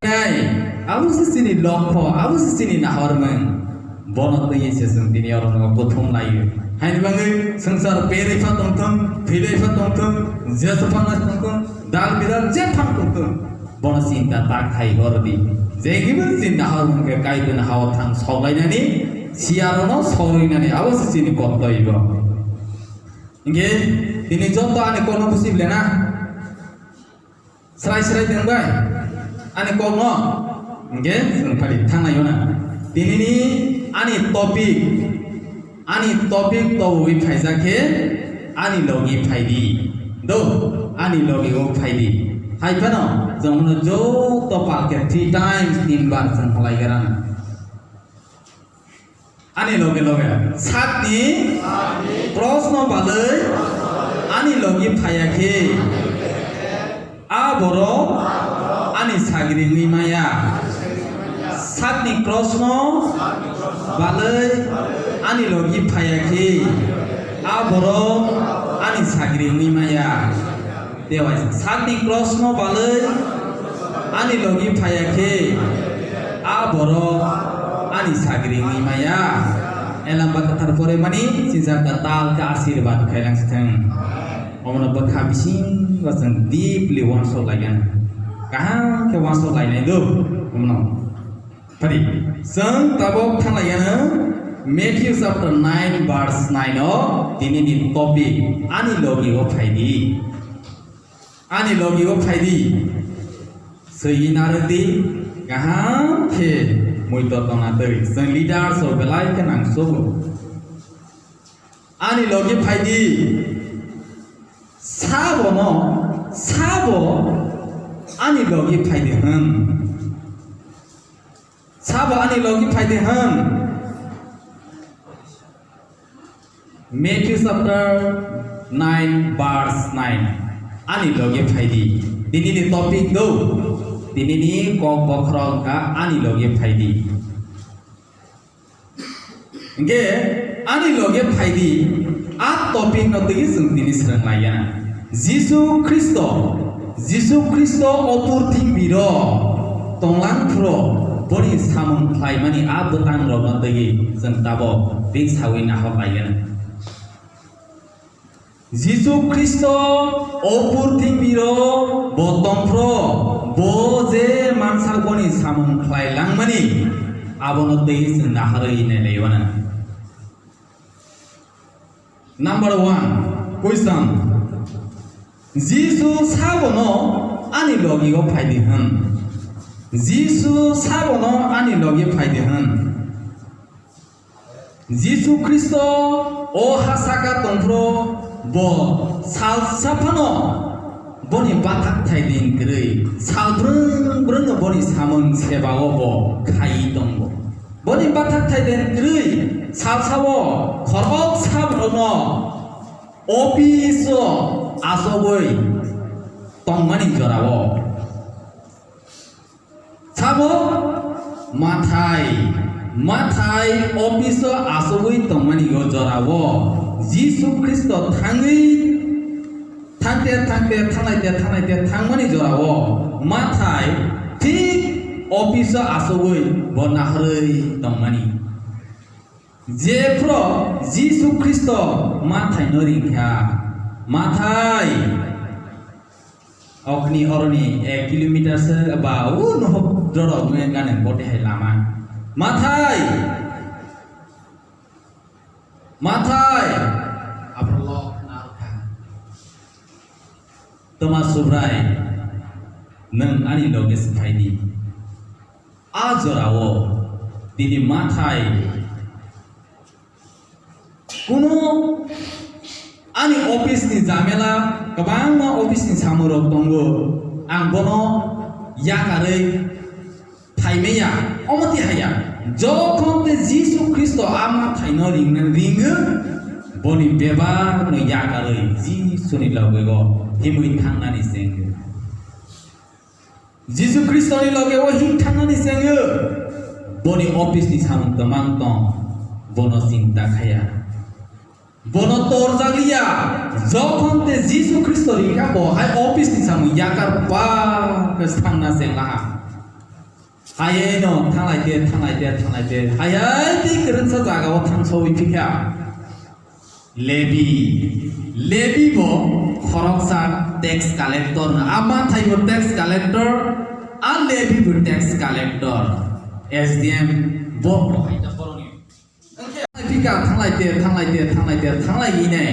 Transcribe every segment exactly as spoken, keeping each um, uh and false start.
Ai, abo se chini lokho, abo se chini nahormung. Bono twiwi se chwng tini oro no kuthum laio. Haini bagwi swngchar perwi pha tongthung, thwilai pha tongthung, jesa phano tongthung, dal bidal je phano tongthung. Bono chinta ta khai hor di. Jengkibo chinta hor hwnkhe Kaitorni hao thang soklainani, siyarono sorinani, abo se chini kortoibo. Hinkhe tini joto ani kokno buji le na. Srai srai tong bai. Ani kokno. Hinkhe chwng phari thangnai na. Tinini ani topic. Ani topic tobwi phaijak khe ani logi phaidi. Do, ani logi o phaidi. Hai phano, chwng joto palke three times, tin bar chwng halai garana. Ani loge loge sakni krosno balwi ani logi phaiya khe, a borok ani sagri wngwi maya. Sakni krosno balwi ani logi phaiya khe, a borok ani sagri wngwi maya. Tei waisa sakni krosno balwi ani logi phaiya khe, a borok ani sagri wngwi maya. Elamba kwthar poremani sinsa kwtal khe asirwad khailangsithwng. Omono bwkha bisingo chwng deeply uansuk laigana. Kaham khe uansuk lainai do omono. Phari, chwng tabok thanglaiano Matthew chapter nine verse nine o tinini topic ani logi o phaidi. Ani logi o phaidi. Swi narwkdi, kaham khe muito tongna twi. Chwng leaders o belai khe nangsugo. Ani logi phaidi. Sabono, sabo ani logi phaidi hwn. Sabo ani logi phaidi hwn. Matthew chapter nine verse nine. Ani logi phaidi. Tinini topic do. Tinini kok bokhorok wngkha ani logi phaidi. Hinkhe ani loge phaidi, a topic no twi chwng tini swrwng laiya. Jisu Khristo, Jisu Khristo o purthimbi ro tonglang phuro boni samung khlaimani a bwtang rokno twi chwng tabok ring sawi nahor laiya. Jisu Khristo o purthimbi ro bo tongphro, bo je mansak boni samung khlai langmani, abono tei chwng naharwi nailaiwana. Number one, question. Jisu sabono ani logi o phaidi hwn. Jisu sabono ani logi phaidi hwn. Jisu Khristo o ha saka tongphro bo salsa phano boni bathak thai din kwrwi sal brwng brwngno boni samung seba o bo khaiwi tongo. Boni bathak thai din kwrwi salsa o khorok sabrokno office o achogwi tongmani jorao. Sabo Mathai, Mathai office o achugwi tongmani o jorao Jisu Khristo thangwi, thangte thangte, thanglaite thanglaite thangmani jorao Mathai thik office o achugwi bo naharwi tongmani. Jephro Jisu Khristo Mathai no ringkha, Mathai, okni oroni ek kilometer se ba u nohok dorok nge gane bote hai lama. Mathai! Mathai! Abro lok narkha. Toma Subrai, nwng ani loge se phaidi. A jorao tini Mathai kuno ani office ni jamela, kwbangma office ni samung rok tongo, ang bono yakarwi phaimaya, omo tihaya, jokhon te Jisu Khristo a Mathai no ringna ringo, boni bebak no yakarwi Jisu ni loge o himwi thangnani chengyo. Jisu Khristo ni loge o him thangnani chengyo, boni office ni samung kwmang tong, bono chinta khaya. Bono torjak liya, jokhon te Jisu Khristo ringkha bo hai office ni samung yakar pa khe thangna chenglaha. Hayai no thanglai te, thanglai te, thanglai te. Hayai te kwrwngsa jaga o thang sawi phikha. Lebi. Lebi bo khoroksa tax collector no. A manthai bo tax collector, a Lebi bo tax collector. S D M bo bo hai ta boroni. Wngkhe phikha thanglai te, thanglai te, thanglai te, thanglai ine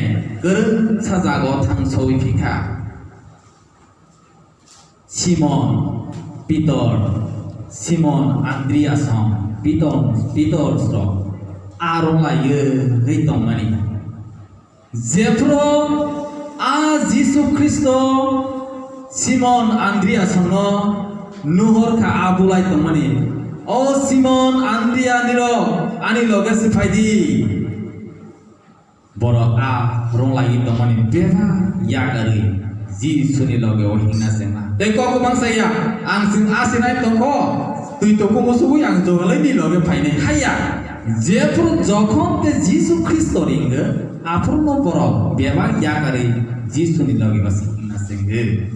kwrwngsa jaga o thang sawi phikha. Simon Pitor, Simon Andriason, Pitor, Pitor rok a rwng laiwi tongmani. Jephru a Jisu Khristo Simon Andriasonno nuhorkha a bulai tongmani. O Simon Andria nirok ani loge se phaidi. Borok a rwng laiwi tongmani bebak yakarwi Jisuni loge o hingna chengna. Tei kok kwbang saya, ang chwng asinai tongkho, twi tongkho musugwi ang jogalai ni loge phainai haya. Jephru jokhon te Jisu Khristo ringo, aphuru no borok bebak yakarwi Jisuni loge o hingna chengwi.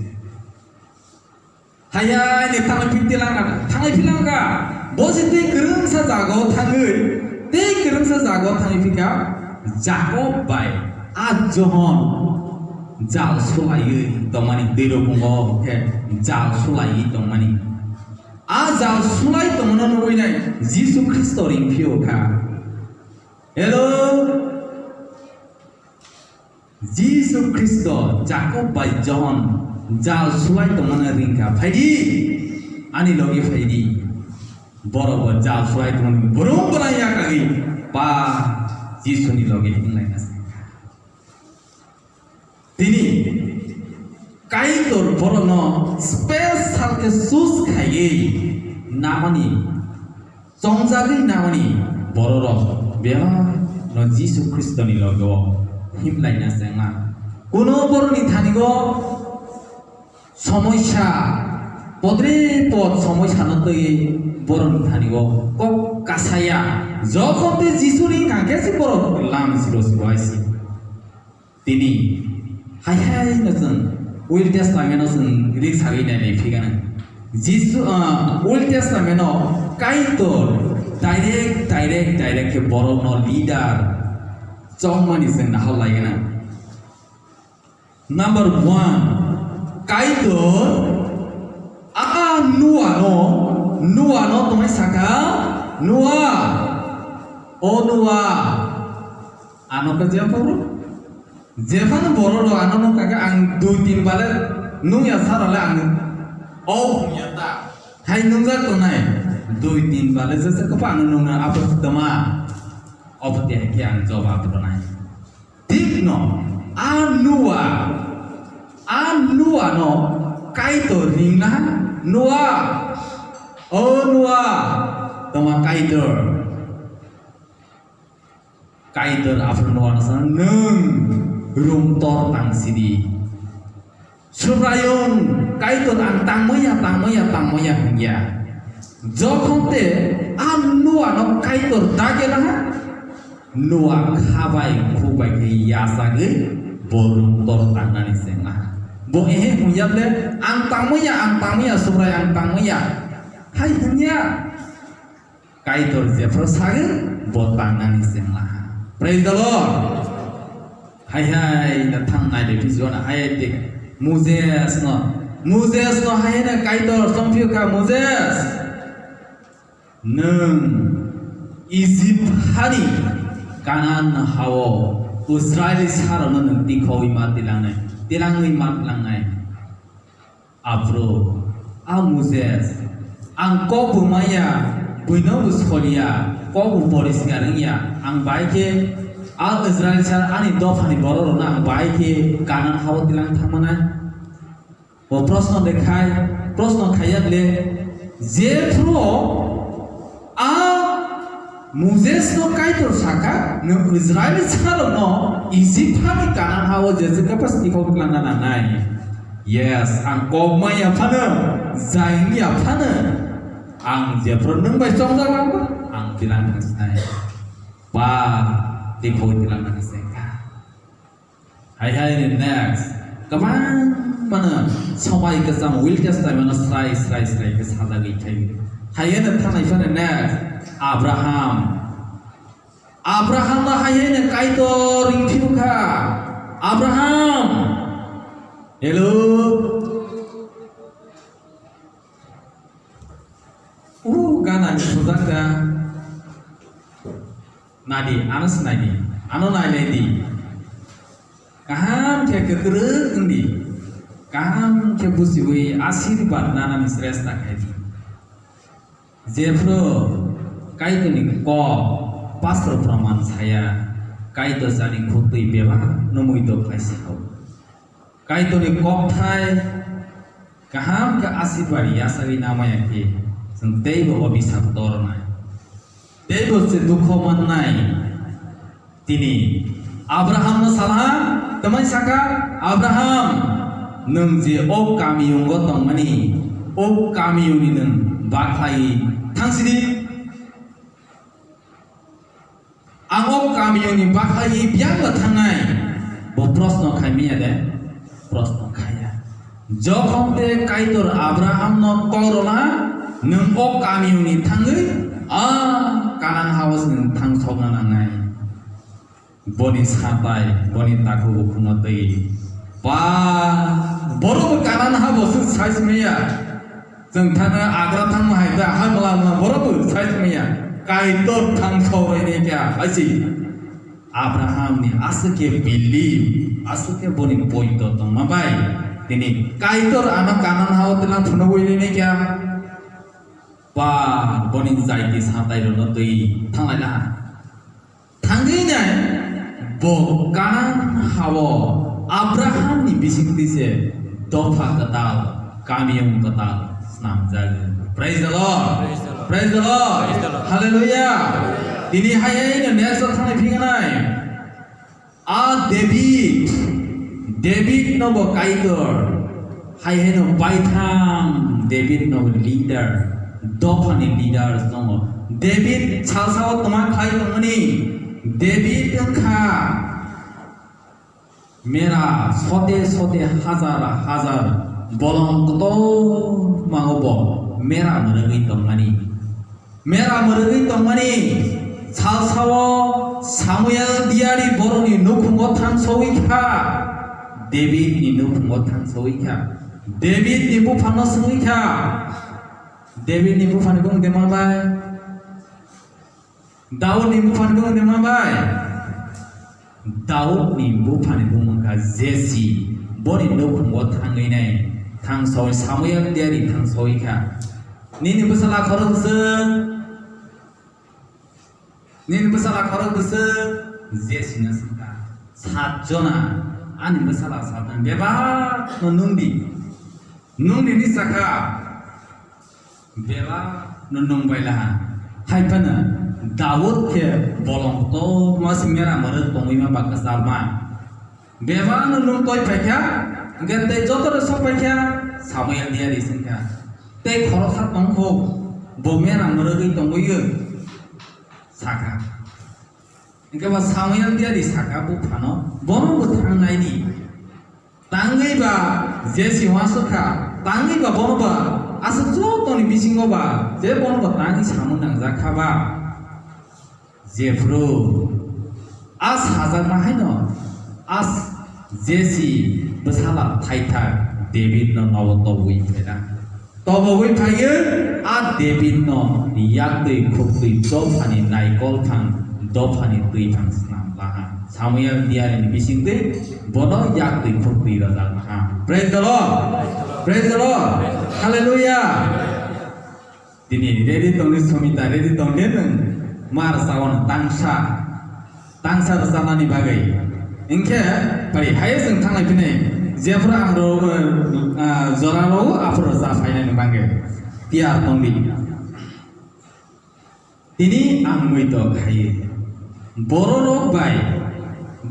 Hayai ni thanglai phikti langkha, thanglai philangkha. Bo se tei kwrwngsa jaga o thangwi, tei kwrwngsa jaga o thangwi phikha Jakob bai a Johon jal sulaiwi tongmani, twi rok bungo khe jal sulaiwi tongmani. A jal sulai tongmano nugwi nai Jisu Khristo ring phio kha. Hello. Jisu Khristo Jakob bai Johon jal sulai tongmano ringkha, "Phaidi, ani logi phaidi." Borok bo jal sulai tongmani brum brum yakagwi pa Jisuni logi wnglaina sengkha. Tini Kaitor borokno special khe choose khaiwi namani, chongjagwi namani bororok bebakno Jisu Khristoni logo himlaina chengma. Kuno borokni thanigo somoisa, podre pod somoisano twiwi borokni thanigo kok kasaya. Jokhon tei Jisu ringkha khe se borok lam siro siro hai si. Tini hai hai no chwng Old Testament no chwng rik sagwi nai nai phigana. Jisu, ah, Old Testament no Kaitor direct, direct, direct khe borok no leader chongmani chwng nahal lai gana. Number one, Kaitor a Noa no, Noa no tongmai saka, Noa, o Noa, ano khe jeporo. Jephanu borok rok ano nung kha khe ang dui tin bale nung ya sara le ang o hung ya ta. Hai nungjak tongnai dui tin bale jesa khe ano nung na apo tama. Obo te hai khe ang jawab rwnai. Thik no a Noa, a Noa no Kaitor ringna Noa, o Noa, toma Kaitor. Kaitor aphuru Noa no sa, "Nwng rung tor tang sidi." Subraiyung Kaitor ang tangmaya, tangmaya, tangmaya hwngya. Jokhon te a Noa no Kaitor dagela ha, Noa khabai khubai khe yachagwi bo rung tor tangnani se ma. Bo ehe hwngya ble, "Ang tangmaya, ang tangmaya, Subrai ang tangmaya." Hai hwngya. Kaitor jephru sagwi bo tangnani chengla. Praise the Lord. Hai hai na thang nai de bijo na hai de. Moses no. Moses no hai na Kaitor chongphio kha Moses. Nwng Egypt hani Canaan hao Israeli sarokno nwng tikhowi ma tilangnai. Tilangwi ma tilangnai. Aphuru, a Moses, ang kok bo maya, buino bo soliya, kok bo poriskar wngya, ang bai khe a Israel sa ani dophani borok rokno ang bai khe Kanan hao tilang thangmanai. Bo proshno de khai, proshno khaiya le, jephru a Moses no Kaitor saka, "Nwng Israel sarokno Egypt hani Kanan hao jesa khe pas tikhok langna nangnai." Yes, ang kok maya phano, jai wngya phano, ang jephru nwng bai chongjak langba, ang tilang thangsinai. Ba, tikhok tilang thangsinai. Hai hai ni next. Kwbang mano somai kwcham Old Testament no srai srai srai khe sajagwi thai. Haino thangnai phano next Abraham. Abraham no haino Kaitor ringphiu kha. Abraham. Hello. U gana ni sujak da. Nadi, ano sinai di, ano nailai di. Kaham khe kwrwng wng di. Kaham khe bujiwi asirwad nanani sresta khai di. Jephru Kaitorni kok pastor praman saya, Kaitor jani khuk twi bebak no muitok khai sao. Kaitorni kokthai kaham khe asirwad yachagwi namaya khe chwng teibo o bisap tornai, teibo se dukho mannai. Tini Abrahamno sala, tamai saka, "Abraham, nwng je o kamiyungo tongmani, o kamiyungni nwng bakhlai thangsidi." Ang o kamiyungni bakhlai biyangno thangnai. Bo proshno khai manya de? Proshno khaiya. Jokhon de Kaitor Abrahamno kok rwla, "Nwng o kamiyungni thangwi a Kanan hao se nwng thangsokna nangnai." Boni satai, boni takhuk bukhukno twi, ba, borok bo Kanan habo se sai manya. Chwng thangna agra thangma hai ta, ha mala mala borok bo sai manya. Kaitor thang sawi ni kya, aisi. Abraham ni aswk khe believe, aswk khe boni poito tongma bai. Tini Kaitor ano Kanan hao tila phunugwi ni kya. Ba, boni jaiti satai rokno twi thanglai laha. Thangwi nai, bo Kanan hao Abrahamni bisingtwi se dopha kwtal, kamiyung kwtal snamjago. Praise the Lord. Praise the Lord. Praise the Lord. Praise the Lord. Hallelujah. Hallelujah. Tini hai hai no next o thangwi phinganai. A David, David no bo Kaitor. Hai hai no paithang David no leader, dophani leader tongo. David salsa o tongma khlai tongmani. David wngkha mera sote sote hazar hazar bolong kotor mango bo mera mwnogwi tongmani. Mera mwrwgwi tongmani salsao Samuel diari borokni nukhungo thang sowi kha, Davidni nukhungo thang sowi kha. Davidni buphano swngwi kha. Davidni buphani bung de ma bai? Daudni buphani bung de ma bai? Daudni buphani bumung kha Jesi, boni nukhungo thangwi nai, thang sawi Samuel diari thang sawi kha. Nini bwsala khorok bwswk, nini bwsala khorok bwswk, Jesi no swngkha. Sat jona, ani bwsala sat jona, bebak no nung di. Nung nini sakha. Bebak no nung bai laha. Hai phano Daud khe bolong kotorma se mera mwrwk tongwi ma ba kwcharma. Bebak no nung toi phai kha, hwnkhe tei joto no sok phai kha, Samuel diari swng kha. Tei khoroksa tong kho, bo mera mwrwgwi tongwi o, sakha. Hwnkhe ba Samuel diari sakha buphano, bono bo thang nai di. Tangwi ba Jesi uansuk kha, tangwi ba bono ba aswk jotoni bisingo ba je bono ba tangwi samung nangjak kha ba. Jephru a sajakma haino a Jesi bwsala thaithak David no nogo tobwi phaina. Tobogwi phaiwi a David no yaktwi khuktwi dophani naikol phang, dophani twi phang snam laha. Samuel diarini bisingtwi bono yaktwi khuktwi rwjak laha. Praise the Lord. Praise the Lord. Hallelujah. Tini ready tongdi Sumita, ready tongdi nwng mar sawan tangsa. Tangsa rwchabnani bagwi. Hinkhe pari hai chwng thanglai phini jephru ang rw, ah, jora rw aphuru rwchap phainani bagwi tiyar tongdi. Tini ang muitok hai bororok bai,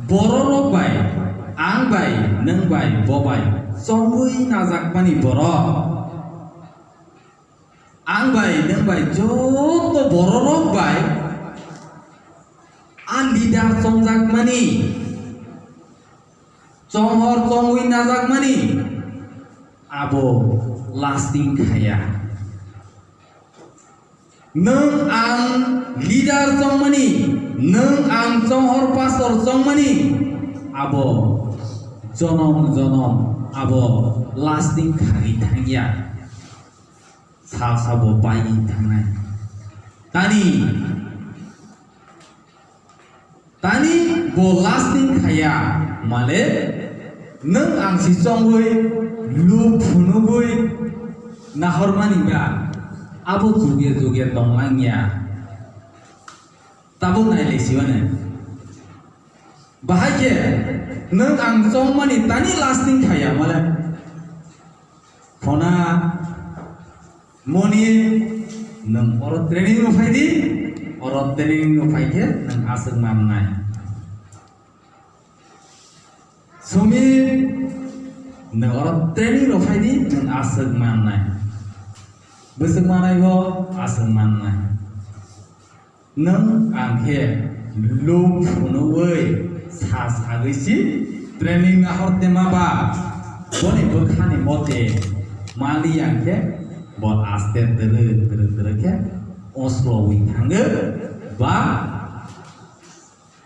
bororok bai, ang bai, nwng bai, bo bai chongwi najakmani borok. Ang bai nwng bai joto bororok bai a leader chongjakmani, chonghor chongwi najakmani abo lasting khaya. Nwng ang leader chongmani, nwng ang chonghor pastor chongmani, abo jonom jonom abo lasting khagwi thangya, sal sabo baiwi thangnai. Tani, tani bo lasting khaya, male nwng ang si chongwi, lu phunugwi nahormani ba, abo juge juge tonglangya. Tabuk nailai siwani. Bahai khe nwng ang chongmani tani lasting khaya male. Phona moni nwng oro training rw phai di, oro training rw phai khe nwng aswk mannai. Sumi nwng oro training rw phai di, nwng aswk mannai. Bwswk manai bo aswk mannai. Nwng ang khe luk phunugwi sa sagwi si training nahor tema ba, boni bwkhani mote mali ang khe bo aste twrwk twrwk twrwk khe oslowi thangwi ba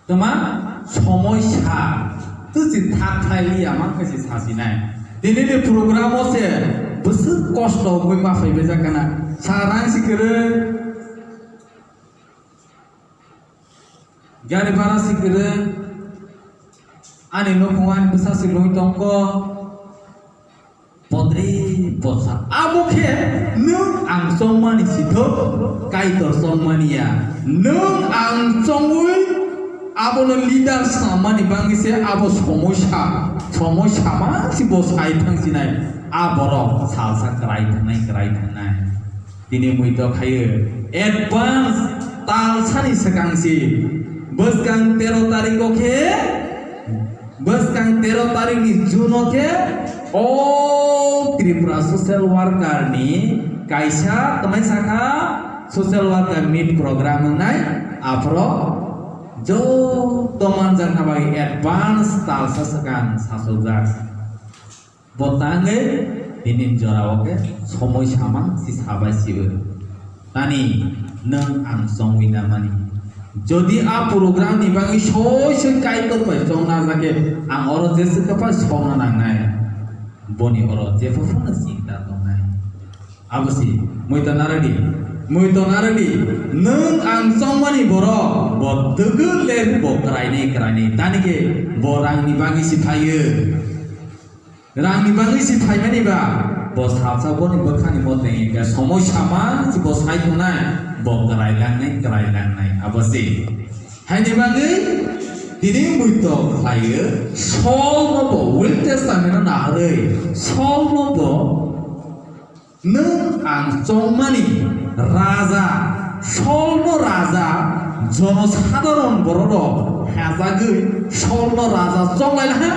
tma somoi sa twsi thak thai liya ma khe si sasinai. Tini ni program o se bwswk kosto wngwi ma phai bejak kana sa rang si kwrwng. Gari bhara si kwrwng, ani nukhung ani bwsa si loi tongkho, podri podsa. Abo khe nwng ang chongmani sithok, Kaitor chongmani ya. Nwng ang chongwi abono leader samani bangwi se abo somoi sa, somoi sama si bo sai thang sinai. A borok salsa kwrai thangnai, kwrai thangnai. Tini mui to khayo advance talsani swkang si bwskang tero tariko khe, bwskang tero tarikni June o khe all Tripura social worker ni kaisa tongmai sakha social worker meet program wngnai aphro joto manjakna bagwi advance talsa swkang sachojak. Bo tangwi tini jorao khe somoi samang si sabai sibo. Tani nwng ang chongwi namani. Jodi a program ni bagwi soi soi Kaitor bai chongna jake ang oro jesa khe pai songna nangnai. Boni oro jepho phano chinta tongnai. Abo si, mui to narwdi, mui to narwdi, nwng ang chongmani borok, bo twgwk le bo kwrainai kwrainai. Tani khe bo rangni bagwi si phaio. Rangni bagwi si phaimani ba, bo salsa boni bwkhani mote hwnkhe somoi sama si bo sai tongnai, bo kwrai langnai, kwrai langnai, abo se. Haini bagwi tini muito khlaio, Saul no bo Old Testament no naharwi, Saul no bo Nwng ang chongmani raja, Saul no raja, jonosadharon borok rok hajagwi Saul no raja chonglai laha.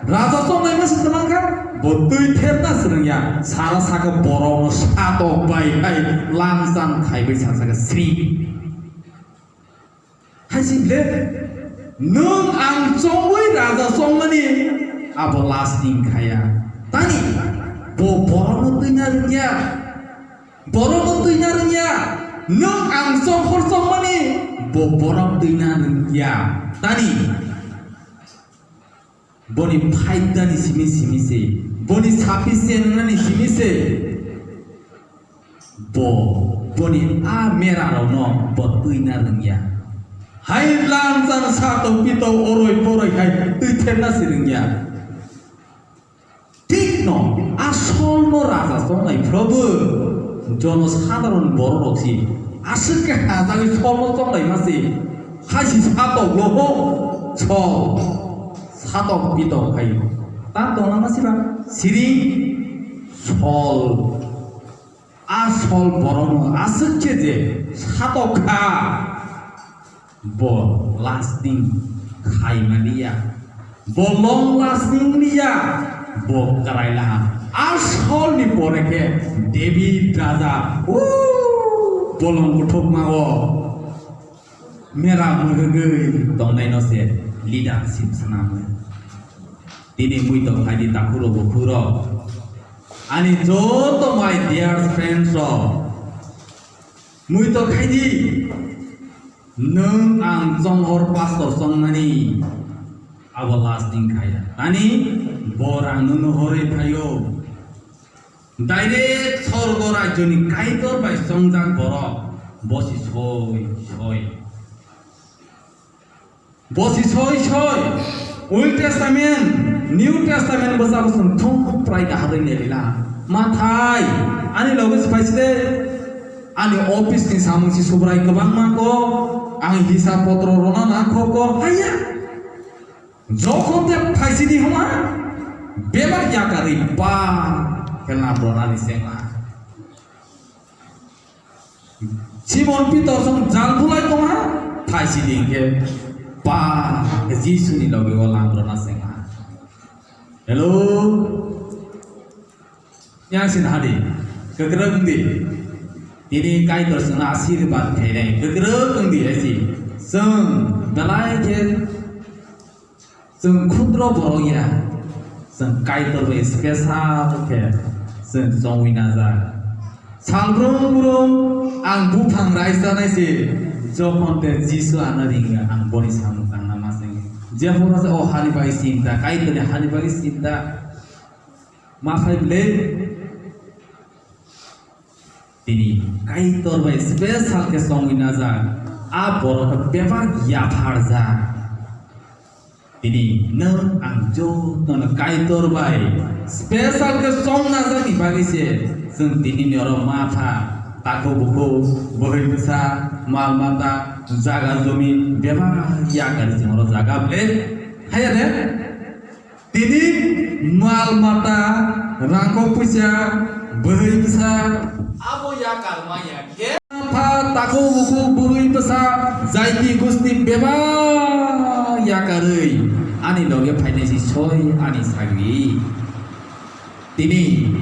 Raja chonglai ma se twlang kha, bo twi therna swrwng ya, sara saka borok no satok bai hai langchang khaibai sa saka sri. Hai si ble, nwng ang chongwi raja chongmani abo lasting khaya. Tani bo borokno twina rwngya. Borokno twina rwngya. Nwng ang chonghor chongmani bo borok twina rwngya. Tani boni phaidani simi simi se, boni sapi se nani simi se, bo boni a mera rokno bo twina rwngya. Hai langchang satok pitok oroi poroi hai twi therna si rwngya. Thik no, a Saul no raja chongnai phrobo jono sadharon borok rok si aswk khe hajagwi Saul no chongnai ma se, hai si satok lo ho Saul. Satok pitok khai ta tongna ma siba siring Saul. A Saul borokno aswk khe je satok kha, bo lasting khai mani ya, bo long lasting ni ya, bo kwrai laha. A Saul ni pore khe David raja, o bolong kuthukma o. Mera mwrwgwi tongnaino se leadership swnamo. Tini mui tong phaidi takhurok bukhurok. Ani joto my dear friends rok. Muito khai di, nwng ang chonghor pastor chongmani abo lasting khaya. Tani bor ang nwngno horwi phaio. Direct sorgo rajyoni Kaitor bai chongjak borok bosi soi soi. Bosi soi soi, Old Testament, New Testament bwsa bwswng thung prai kahadai nelila. Mathai, ani loge se phaiside, ani office ni samung si subrai kwbangma ko, ang hisab potro rona na kho ko, haya. Jokhon te phaisidi homa, bebak yakarwi pa, khe lam rona ni sengma. Simon Pitor song jal bulai tongha, thaisi di hingke pa Jisu ni logi o lam rona sengha. Hello, yang sin hadi, kekereng di, tini Kaitor song asirbat khainai, kekereng di esi, song belai ke Chwng khudro borok ya, chwng Kaitor bai special khe chwng chongwi najak. Sal brum brum ang buphang raisa nai se, jokhon te Jisu ano ringa, ang boni samung tangna ma sengwi. Jephuru se o hani bai sinta, Kaitor ni hani bai sinta ma phai bwle. Tini Kaitor bai special khe chongwi najak, a borok khe bebak yapharjak. Tini nwng ang jotono Kaitor bai special khe chong najakni bagwi se chwng tini ni oro ma pha, takhuk bukhuk, bwrwi bwsa, mal mata, jaga jumi bebak yakarwi chwng oro jaga bwle haya de. Tini mal mata, rangkok puisa, bwrwi bwsa, abo yakar maya khe. Pha takhuk bukhuk bwrwi bwsa, jaiti gusti bebak yakarwi ani loge phainai si soi ani sagri. Tini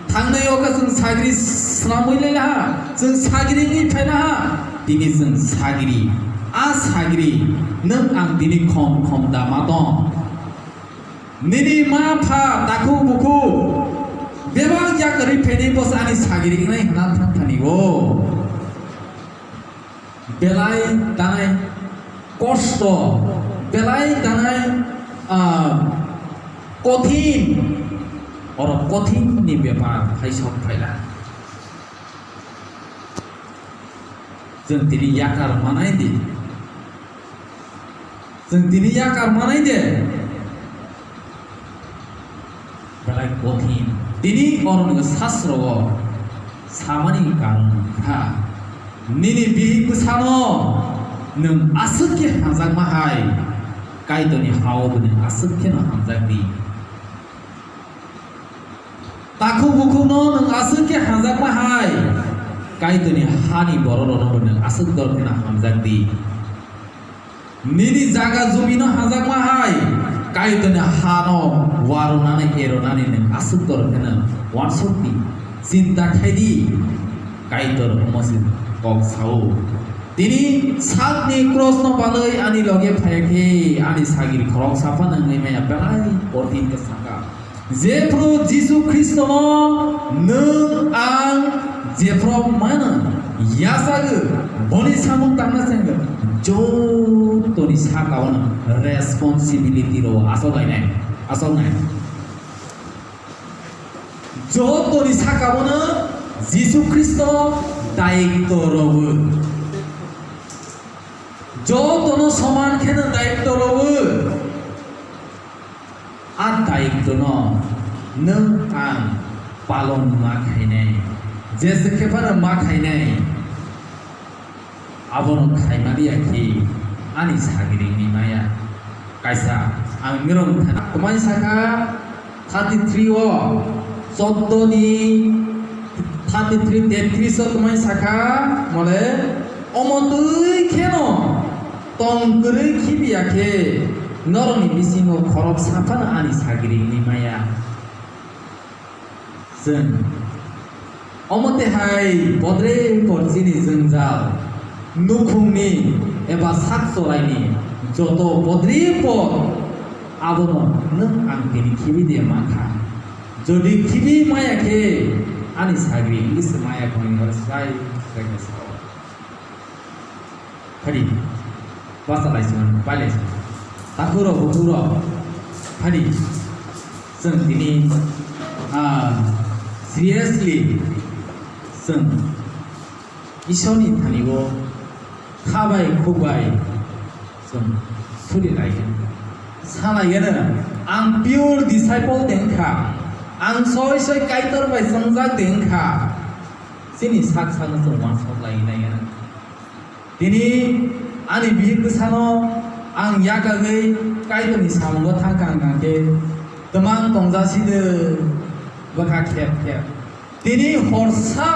thangnai o khe chwng sagri swnamwi le laha, chwng sagri wngwi phaina ha. Tini chwng sagri, a sagri nwng ang tini khom khom da ma tong. Nini ma pha takhuk bukhuk bebak yakarwi phainai bwsa ani sagri wngnai hwnna thang thani o. Belai tanai kosto, belai tanai, ah, kothin, oro kothin ni bepar hai sok phaila. Chwng tini yakar manai di. Chwng tini yakar manai de. Belai kothin. Tini oro nwngo sasro o samani karon kha. Nini bihik bwsano nwng aswk khe hamjakma hai. Kaitorni ha-o bo nwng aswk kheno hamjakdi. Takhuk bukhukno nwng aswk khe hamjakma hai, Kaitorni hani bororokno bo nwng aswk dor kheno hamjakdi. Nini jaga jumino hamjakma hai, Kaitorni hano warunani eronani nwng aswk dor kheno uansukdi, chinta khaidi, Kaitor omo se kok sao. Tini sakni krosno balwi ani loge phai khe ani sagri khoroksa phano wngwi maya belai kothin khe saka. Jephru Jisu Khristono nwng ang jephru mano yachagwi boni samung tangna chengwi jotoni saka-o nwng responsibility rw aswk lainai, aswk nai. Jotoni saka-o nwng Jisu Khristo daitw rw. Jotono soman kheno daitw rw. A daitwno nwng ang palon ma khainai, jesa khe phano ma khainai, abono khaimaliya khe ani sagri wngwi maya. Kaisa ang mirok thani kwmai saka thirty three o, choddo ni thirty three, tetris o kwmai saka, mole omo twi kheno tong kwrwi khibiya khe norokni bisingo khoroksa phano ani sagri wngwi maya. Chwng omo twi hai podre por chini jwngjal, nukhungni eba sak choraini joto podre por abono nwng ang tini khibi de mankha. Jodi khibi maya khe ani sagri wngwi se maya khwnwi hor srai srai khe sao. Phadi, basa lai sung, pai lai sung. Takhuk rok, bukhuk rok, phadi, chwng tini, ah, seriously, chwng Isorni thani o kha bai khuk bai chwng suri lai kha. Sa lai kha, ang pure disciple de wng kha, ang soi soi Kaitor bai chongjak de wng kha, chini sak sakno chwng uansuk lai nai kha. Tini ani bihik bwsano ang yakagwi Kaitorni samungo thang kha, hwnkha khe twmang tongjasi de bwkha khep khep. Tini horsa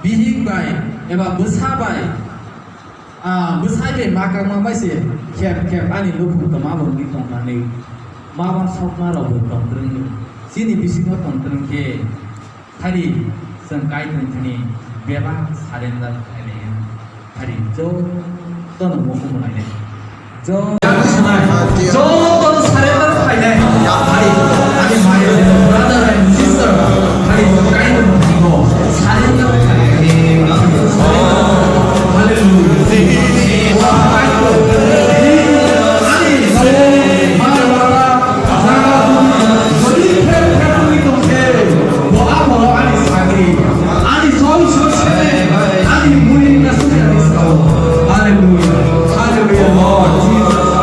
bihik bai eba bwsa bai, ah, bwsai bai ma kakma bai se khep khep ani nukhung tongma bo wngwi tongmani ma uansukma rok bo tongtwrwng, chini bisingo tongtwrwng khe. Phadi, chwng Kaitor thani bebak surrender khainai. Phadi, jotono mukhung lainai. Jo-, jotono surrender khainai. Phadi, ani my brother and sister, phadi, Kaitor thani surrender khainai. Hallelujah. Ani, Hallelujah. Hallelujah, Lord Jesus.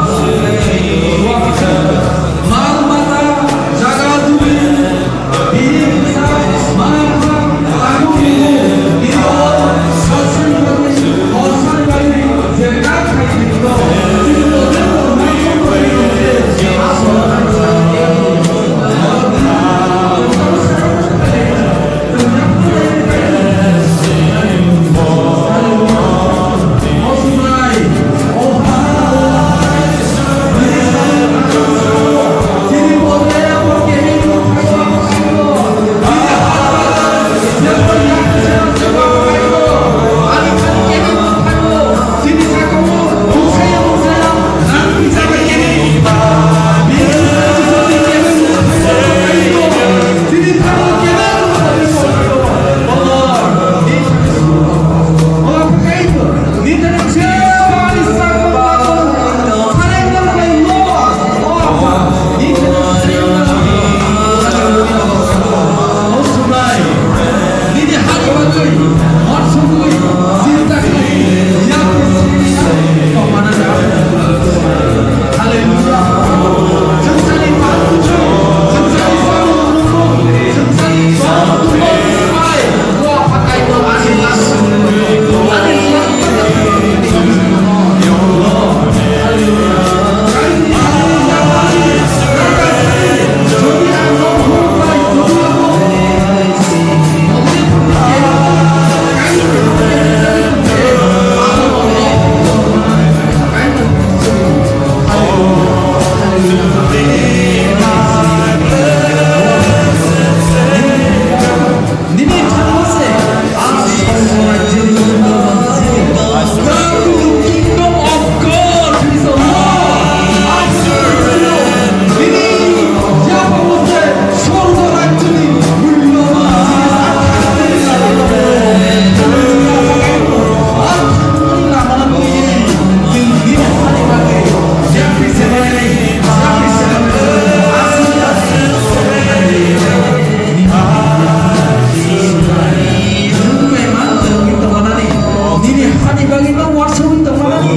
Nini hani bagwi no uansugwi tongmani.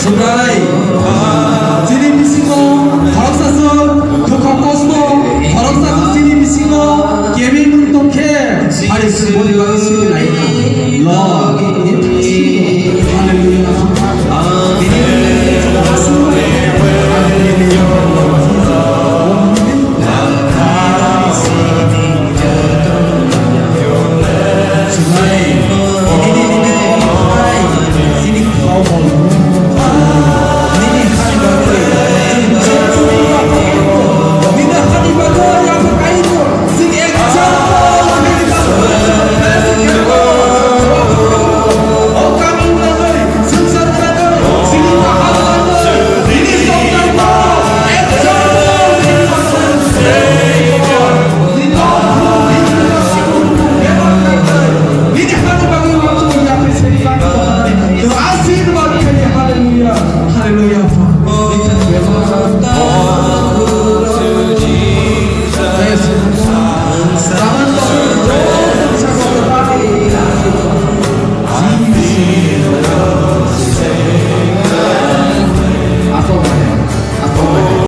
Subrai, chini bisingo khoroksa swk dukho kosto, khoroksa swk chini bisingo kebengwi tongkhe, hari swk boni bagwi swk lai.